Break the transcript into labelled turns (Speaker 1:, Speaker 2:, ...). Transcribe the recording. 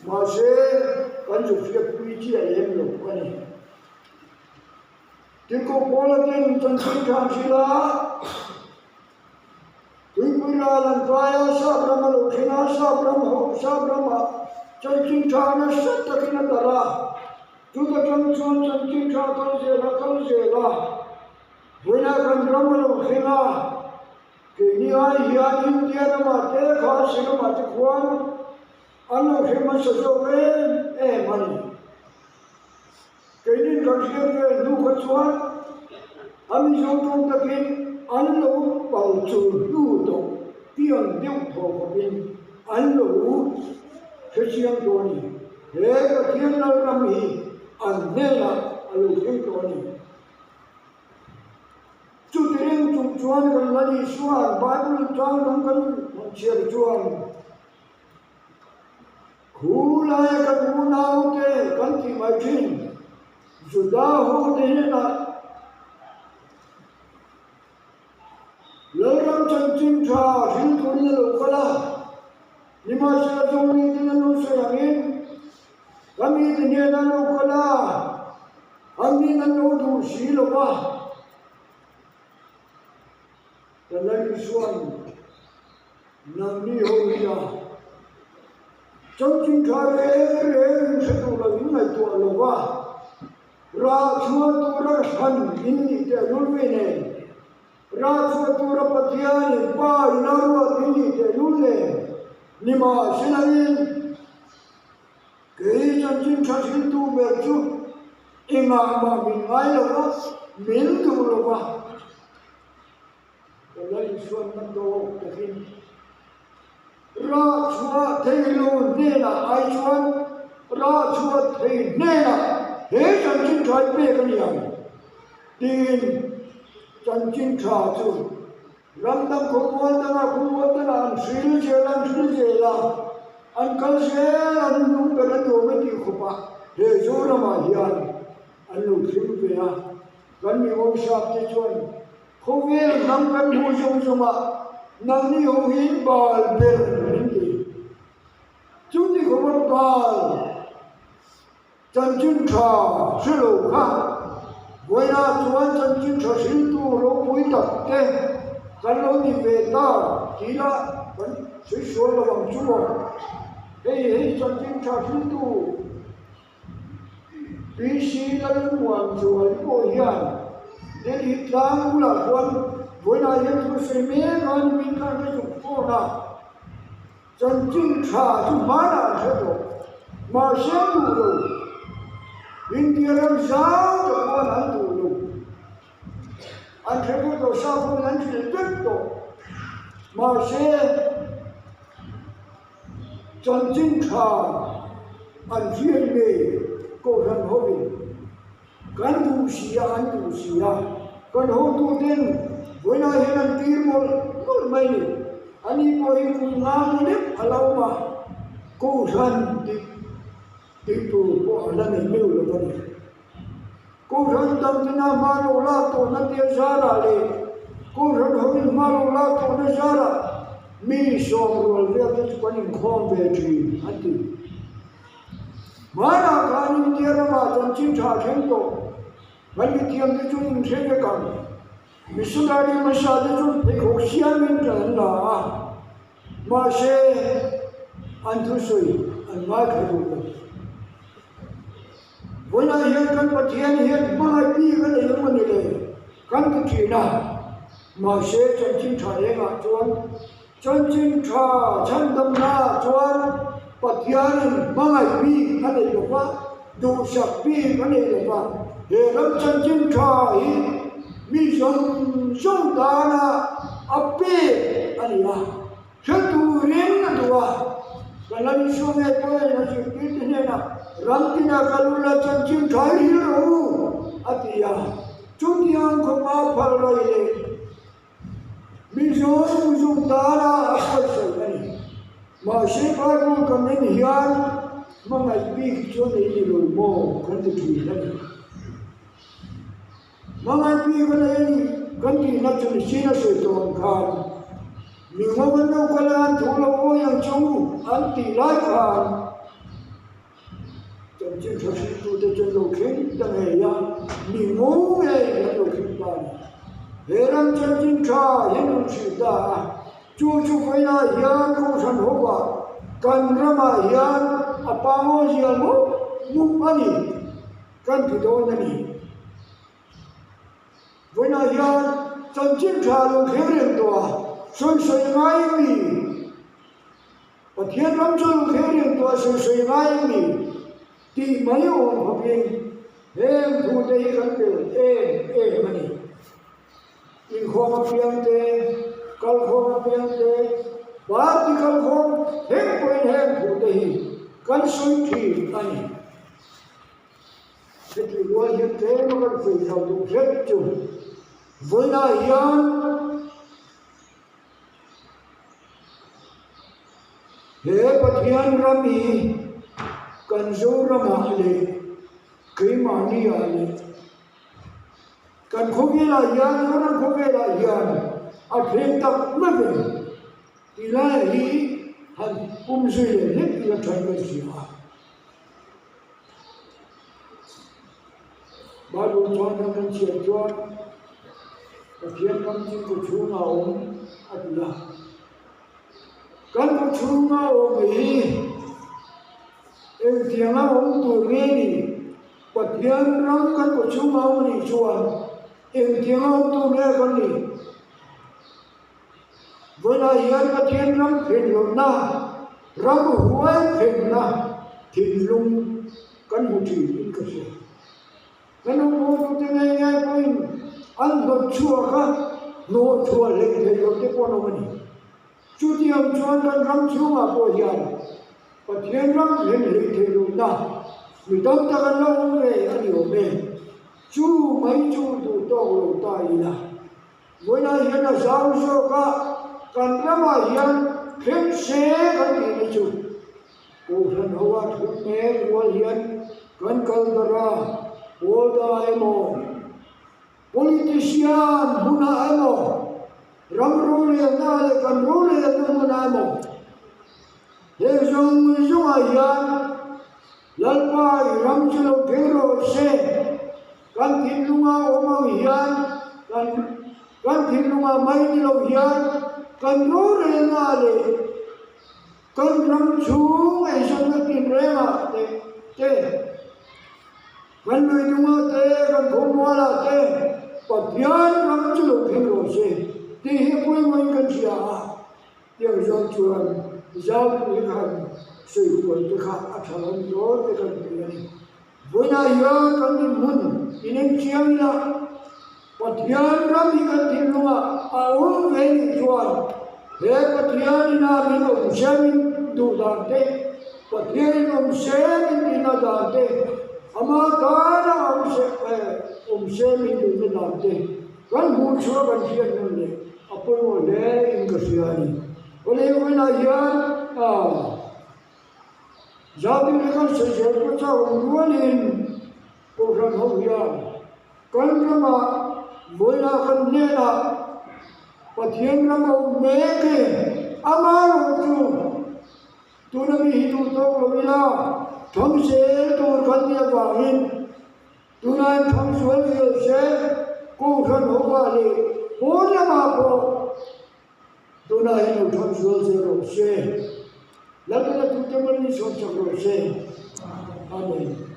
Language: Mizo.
Speaker 1: Mahse, kan zuk hriatpui chiah lem lo a ni. Tirhkoh Paula ten chanchin tha an hrilh a, Tuipui ral an kai a, Sap ram a lo thleng a, Sap ram ho Sap ramah chanchin tha nasa takin a darh a, chuta tang chuan chanchin tha kal zel a kal zel a, vawiinah kan ram a lo thleng a, keini ai hian India ramah te Khasi ramah te khuan an lo hre hmasa zawk em em a ni. Keinin kan hriat ve hnu kha chuan a Mizo tawng takin an lo pal chul hnu tawh pian deuh thaw khawpin an lo hre chiang tawh a ni. He Pathian Lalram hi an hnenah a lo thleng tawh a ni. Chuti reng chung chuan kan Lal Isua'n Bible tlang dang kan han chhiar chuan, Khu laia kan unaute kan tih mai thin, Juda hote hnenah Lalram chanchin tha hril turin a lo kal a, nimahsela zawng miten an lo sawi angin ka mite hnenah an lo kal a, annin an lo duh si lo va. Ka Lal Isua'n Nangni ho hi a chanchin tha reng reng in hre duh lo in ngaihtuah lo va, rah chhuah tura hran in nih teh lul ve nen, rah chhuah tura Pathian in Pa in a ruat in nih teh lul nen, nimahselain kei chanchin tha hriltu ber chu engah mah min ngai lo va, min duh lo va. Ka la insuanna tawk takin rah chhuah thei lo hnenah ai chuan rah chhuah thei hnenah he chanchin tha hi pek a ni ang tiin chanchin tha chu ram dang khawmual dangah khawmual dangah an hril zel an hril zel a, an kal zel a hnung ber a nuam a tih khawpah he Zoramah hian an lo thleng ve a, kan mi awmsap te chuan Khawvel hnam kan hmuh zawng zawngah nangni ho hi bal ber min ti. Chuti khawpa bal chanchin tha hre lo kha vawiinah chuan chanchin tha hriltu ropui tak te kan lo ni ve ta tih lah kan sawi sual lo ang chu maw. Hei hei chanchin tha hriltu. PC Lalmuanzual pawh hian Delhi tlang bulah chuan vawiinah hian thu sawi mek a ni min khan ka zuk phone a, chanchin tha chu hmanah an hre tawh. Mahse an duh lo, India ram zau tak khuan an duh lo. An hre vek lo, sa pawhin an hrilh vek tawh. Mahse. Chanchin tha an hriat ngei Kohhran hovin kan duh si a, an duh si a, kan hotuten vawiinah hian an tir mawlh mawlh mai ni. Ani pawh hi kum nga mu lek a lo awm a, Kohhran dik tih tur pawh a la nei meuh lo a ni. Kohhran damtina hma lo lak tawhna tia zarah leh Kohhran hoin hma lo lak tawhna zarah mi sawm rual vel te chu kan inkhawm ve thin an ti. Hmanah khan India ramah chanchin tha thleng tawh kan mithiam te chu inhre vek ang. Missionary hmasa te chuan pheikhawk siamin tan an la a, mahse an thusawi an ngaithla duh lo. Vawiinah hian kan Pathian hian hmangaih bik a nei emaw ni le kan ti thin a, mahse chanchin tha engah chuan chanchin tha chhandamnaah chuan Pathianin hmangaih bik a nei lo va, duhsak bik a nei lo va, he ram chanchin tha hi mi zawng zawng tana a pek a ni a. Hre turin a duh a, ka la Isua nge pawhin a zirtirte hnenah, Ramtina ka lu la chanchin tha hi hil rawh u, a ti a. Chutiang khawpa phal rai leh mi zawng zawng tana a pawisa a ni. Mahse Bible kan en hian hmangaih bik chu a nei ni lo maw kan ti thin a ni. Hmangaih bik a nei a ni kan tihna chu mihring a sawi tawh ang khan mi ngo an lo kal a, an thu lo awi ang che u an tih lai khan. Chanchin tha hrilhtute chu an lo thleng ta ngei a, mi ngo ngei an lo thleng ta a ni. He ram chanchin tha hian rawn hrilh ta a, chu chu vawiinah hian Kohhran hovah kan ramah hian a pangaw zial mup mup a ni kan ti dawn a ni. Vawiinah hian chanchin tha lo thleng reng tawh a, sawi sawi ngai mi? Pathian ram chu lo thleng reng tawh a, sawi sawi ngai mi? Tih mai awm khawpin heng thute hi kan pel em em a ni. Inkhawm apiang te, kalkhawm apiang te, party kalkhawm thleng pawhin heng thute hi kan sawi thin a ni. Heti rual hian tlem a kan sawi chho duh hlek chu vawiinah hian he Pathian ram hi kan Zoramah leh keimahniah leh kan khawvelah hian Zoram khawvelah hian a thleng tak meuh em tih lai hi han pum zui leh hlek ila thain kan hria a. Bible chuan kan kan chhiar chuan Pathian ram chu ku chhunga awm a ti a. Kan ku chhunga awm hi engtianga awm tur nge ni? Pathian ram kan ku chhunga awm anih chuan engtianga awm tur nge kan ni? Vawiinah hian Pathian ram phenhlawhna, ram huai phenna thinlung kan hmu thin in ka hria. Kan awmhawtute ngei ngei pawhin an hnawt chhuak a, hnawh chhuah hlei thei lo te pawh an awm a ni. Chutiang chuan kan ram chhungah pawh hian Pathian ram thlen hlei thei lohna mi tam tak an lo awm ve a ni awm e. Chu mai chu duh tawk lo ta ila. Vawiinah hian a zau zawk a, kan ramah hian thleng se kan tih na chu Kohhran ho a thleng mek rual hian kan kal darh a, pawl da emaw, politician hmunah emaw, ram rorelna leh kan rorelna hmunah emaw heng zawng zawngah hian Lalpa i ram chu lo thleng rawh se. Kan thinlunga awm ang hian kan kan thinlunga mai ni lo hian kan rorelna leh kan ram chhung eizawnna tinrengah te te, kan luidungah te, kan khawmualah te Pathian ram chu lo thleng rawh se tih hi pawimawhin kan hria a. Tiang zawng chuan zau tih hi khan sawi kual te kha a tha lo ni dawn te kan ti a ni. Vawiinah hian kan dinhmun inen chiang ila, Pathian ram hi kan thinlungah a awm ve nih chuan he Pathian ina min awm semin duh dan te, Pathian in awm semin tihna dan te, ama tana awm semin duhna dan te kan hmuh chhuah kan hriat nawn leh a pawimawh hle in ka hria a ni. Awle vawiinah hian Zâwkin hi kan sawi zel pawh chauh ang rualin Kohhran ho hian kan ramah vawilah kan hnenah Pathian ram a awm mek e, ama rawh chu tuna mi hi duh tawk lo ila thang zel tur kan nih avangin Tunah in thang sual zel se Kohhran ho ah leh pawn lamah pawh Tunah hian lo thang sual zel rawh se. Lalpa tute mawlh in sawm chak rawh se. Amen.